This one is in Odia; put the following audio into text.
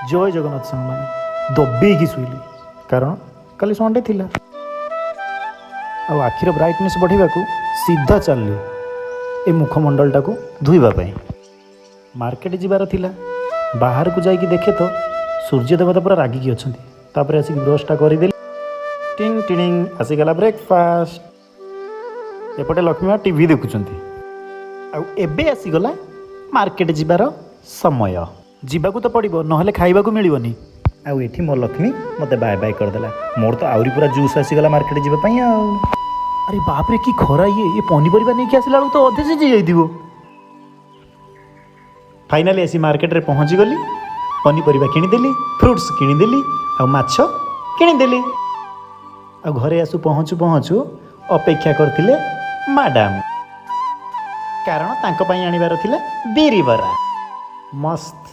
ଜୟ ଜଗନ୍ନାଥ ସାଙ୍ଗମାନେ। ଦବେଇକି ଶୋଇଲି, କାରଣ କାଲି ସଣ୍ଡେ ଥିଲା। ଆଉ ଆଖିର ବ୍ରାଇଟନେସ୍ ବଢ଼ିବାକୁ ସିଧା ଚାଲିଲି ଏ ମୁଖମଣ୍ଡଳଟାକୁ ଧୋଇବା ପାଇଁ। ମାର୍କେଟ ଯିବାର ଥିଲା। ବାହାରକୁ ଯାଇକି ଦେଖେ ତ ସୂର୍ଯ୍ୟ ଦେବତା ପୁରା ରାଗିକି ଅଛନ୍ତି। ତାପରେ ଆସିକି ବ୍ରସ୍ଟା କରିଦେଲି। ଟିଂ ଟିଣିଂ, ଆସିଗଲା ବ୍ରେକଫାଷ୍ଟ। ଏପଟେ ଲକ୍ଷ୍ମୀ ମା ଟିଭି ଦେଖୁଛନ୍ତି। ଆଉ ଏବେ ଆସିଗଲା ମାର୍କେଟ ଯିବାର ସମୟ। ଯିବାକୁ ତ ପଡ଼ିବ, ନହେଲେ ଖାଇବାକୁ ମିଳିବନି। ଆଉ ଏଠି ମୋ ଲକ୍ଷ୍ମୀ ମୋତେ ବାଏ ବାଏ କରିଦେଲା। ମୋର ତ ଆହୁରି ପୁରା ଜୁସ୍ ଆସିଗଲା ମାର୍କେଟ ଯିବା ପାଇଁ। ଆଉ ଆରେ ବାପରେ, କି ଖରା ଇଏ! ଏ ପନିପରିବା ନେଇକି ଆସିଲା ବେଳକୁ ତ ଅଧେ ସିଝି ଯାଇଥିବ। ଫାଇନାଲି ଆସି ମାର୍କେଟରେ ପହଞ୍ଚିଗଲି। ପନିପରିବା କିଣିଦେଲି, ଫ୍ରୁଟ୍ସ କିଣିଦେଲି ଆଉ ମାଛ କିଣିଦେଲି। ଆଉ ଘରେ ଆସୁ ପହଞ୍ଚୁ ପହଞ୍ଚୁ ଅପେକ୍ଷା କରିଥିଲେ ମ୍ୟାଡ଼ାମ୍, କାରଣ ତାଙ୍କ ପାଇଁ ଆଣିବାର ଥିଲା ବିରି ବରା। ମସ୍ତ